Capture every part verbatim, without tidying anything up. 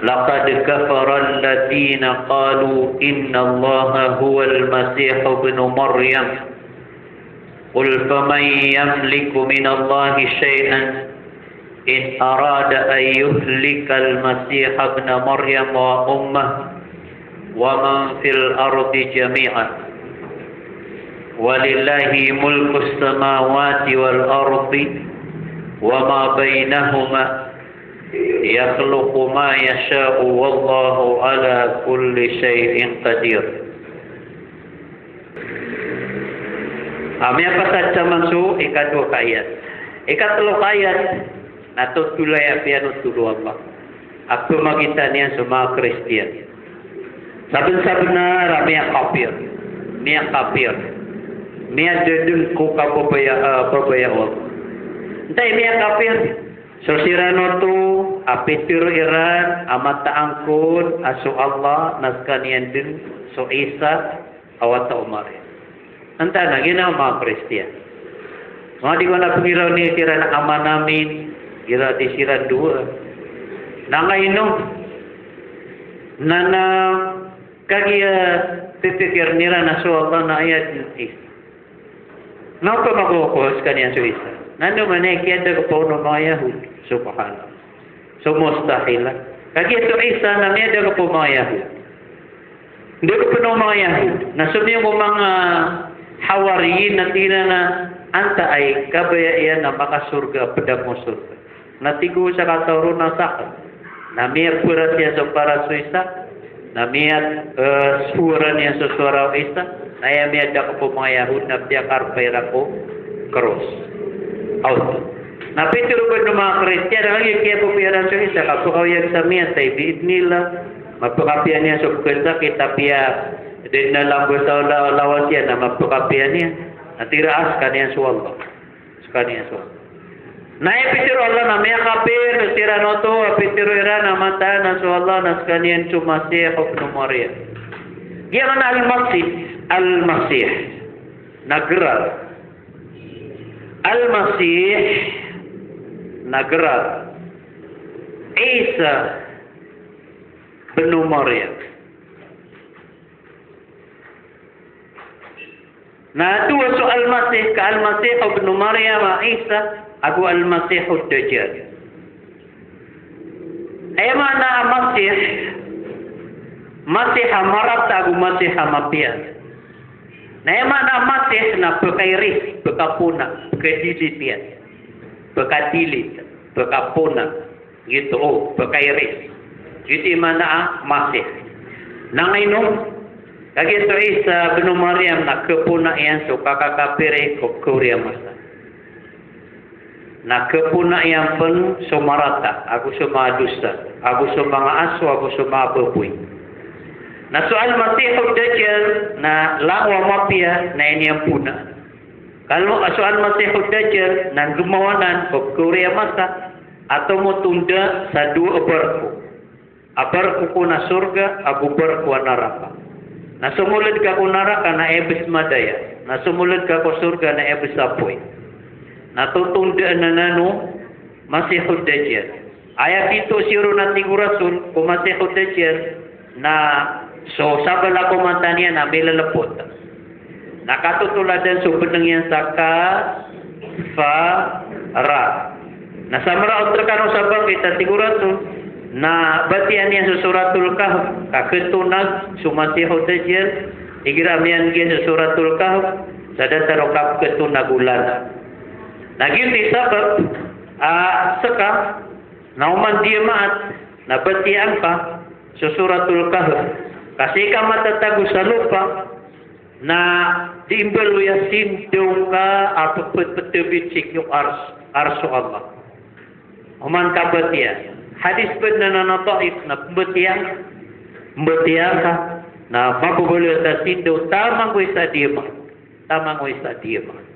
لقد كفر الذين قالوا إن الله هو المسيح ابن مريم قل فمن يملك من الله شيئا إن أراد أن يهلك المسيح ابن مريم وأمه ومن في الأرض جميعا ولله ملك السماوات والأرض وما بينهما يخلق ما يشاء والله على كل شيء قدير. A, miyapasad taman so ikadowa ka ayat. Ikatlo ka ayat, na totol a piyanothol o Allah a pamagitan iyan so manga Kristiyan. Saben-sabenar a miyakapir, miyakapir, miyada den ko kababaya, ah, babaya o Allah. Antaa i miyakapir? So siran oto a pitharo iran a mataan kon a so Allah na sekaniyan den so Isa a wata o Maryam. Antaa na giya na manga Kristiyan. Manga di ko na pegiraw iran a ama namin, igira di siran dowa. Na ngaino? Na, na kagiya pipikiren iran a so Allah na aya den Isa. Na opama ko, ko sekaniyan so Isa. Na andamanaya kiyada ko phoon o manga Yahudi. Subhanallah. So mustahil. Kagiya so Isa na miyada ko phoon o manga Yahudi. Anda ko phoon o manga Yahudi. Na somiyong ko manga Hawariyin na tig iran a antaa i kabaya iyan a makasorga, ped ako sorga. Na tig o sakataw ron a sakn. Na miyaperat iyan so parat o Isa. Na miya, eh, sowara niyan so sowara o Isa. Na aya miyada ko phoon o manga Yahudi na piyakarpa iran ko kros. Awto. Na pitharo pn o manga Kristiyan, a kagiya kiyapapiya ran so Isa, ka pkaoyag sa miyatay, biidhnillah. Mapkapiya niyan so pkhasakit, apiya da dn a lamba sa la-, lawas iyan, na mapkapiya niyan. Na tig iran a sekaniyan so Allah. Sekaniyan so Allah. Na aya pitharo o Allah na miyakapir siran oto a pitharo iran a mataan a so Allah na sekaniyan so Masih ibn Maryam. Giya maana Al-Masih, Al-Masih na grar. Al-Masih na grar. Isa ibn Maryam. Na dowa so Al-Masih, ka Al-Masih ibn Maryam, a Isa, ago Al-Masih ad-Dajjal. Aya maana a Masih, Masih a marata ago Masih a mapiya. Na aya maana a Masih na pkairis, pkapona, pkadilit iyan. Pkadilit, pkapona. Giyoto, o, pkairis. Giyoto i maana a Masih. Na ngaino, kagiya so Isa ibn Maryam na khapona iyan so kakakapiri ko pkhaori a masa. Na khapona iyan pn so marata, ago so manga dosa, ago so manga aso, ago so manga baboy. Na so Al-Masih ad-Dajjal na langowan a mapiya na aya niyan pona. Kalo so Al-Masih ad-Dajjal na nggemaw anan ko pkhaori a masa, a tomotonda sa dowa a barko. A barko ko na sorga, ago barko a naraka. Na somold ka ko naraka na aya bs madaya. Na somold ka ko sorga na aya bs apoy. Na totondaan anan o Masih ad-Dajjal. Aya pitharo siran a tig o Rasul ko Masih ad-Dajjal na so sabala ko mata niyan na milalapot. Na katotoladan so bnng iyan sa kaf, fa, ra. Na sa maraot rkano sa bangkit a tig o Rasul na batiya niyan so Suratul Kahf, ka khatonag so Masih ad-Dajjal, igira miyanggiya so Suratul Kahf sa datar o kapkhatonag o lana. Na giyoto i sabap a ska na oman diyamaat na batiyaan ka so Suratul Kahf. Ka sii ka matatago sa lopa na di imbaloy a sindaw ka a pptbit sii ko ars, ars o Allah. Oman ka batiya. Hadis pd anan a daif na pmbatiya, pmbatiya ka na mababaloy a sindaw taman ko isa diyamaat. Taman ko isa diyamaat.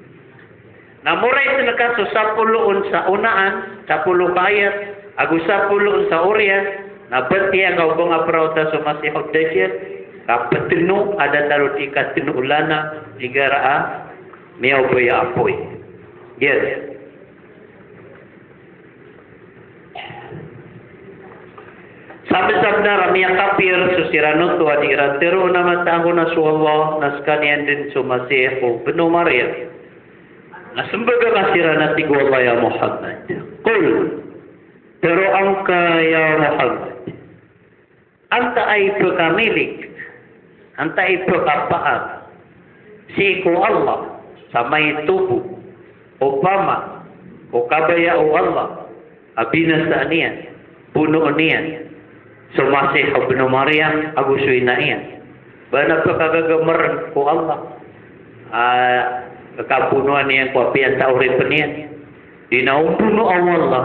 Na moraisn ka so sapolo on sa onaan, sapolo ka ayat, ago sapolo on sa oriyan, na batiya ka o ba nga praota so Masih ad-Dajjal, ka ptno a datar o di katno o lana, igira a miyaobay a apoy. Giya. Sabsabnar a miyakapir so siran oto a di iran tharoon a mataan ko na so Allah, na skaniyan dn so Masih o bno Maryam. Na smbag angka siran a tig o Allah, ya Muhammad. Qul, tharoa ngka ya Muhammad. Antaa i pkhamilik, antaa i pkhapaar sii ko Allah sa maito bo, opama o kabaya o Allah a binasaan iyan, bonoon iyan so Masih o bno Maryam ago so ina iyan. Ba na pkhagagamrn ko Allah a kabonoan iyan ko apiya antaa oripn iyan. Di na ombonoa o Allah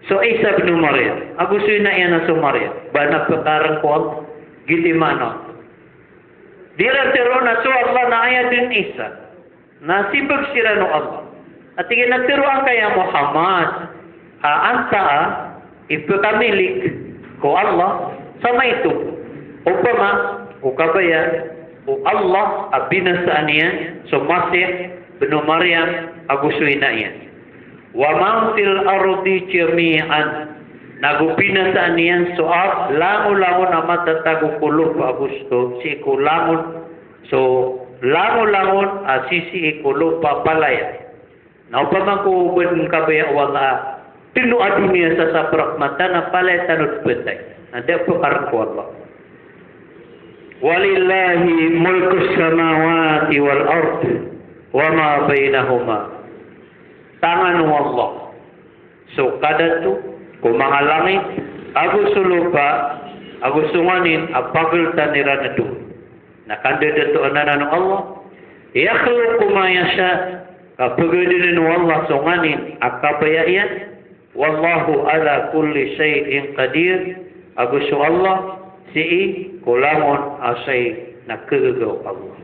so Isa bno Maryam ago so ina iyan a so Maryam, ba na pkhaarn ko Allah. Giyoto i maana. Di iran tharoon a so Allah na aya dn isa. Na smbag siran o Allah a tig iyan a tharoa ngka ya Muhammad a antaa i pkhamilik ko Allah sa maito bo, opama o kabaya o Allah a binasaan iyan so Masih bno Maryam ago so ina iyan. Wa man fil ardi jami'an. Nago binasaan iyan so ar-, langolangon a matatago ko lopa ago so, sii ko langon, so langolangon a sisii ko lopa palaya. Na opama ko ba dn kabaya o Allah a tndo a doniya sa saprak mata na palaya tano dn btad. Na da pkhaarn ko Allah. Walillahi mulkus samawati wal ard wa ma bainahuma. Tangan o Allah so kadato ko manga langit ago so lopa ago so nganin a pagltan iran a dowa. Na kandadatoan anan o Allah. Yakhluqu ma yasha. Ka pgadnn o Allah so nganin a kabaya iyan. Wallahu ala kulli shay'in qadir. Ago so Allah sii ko langon a shay na khagaga o Allah.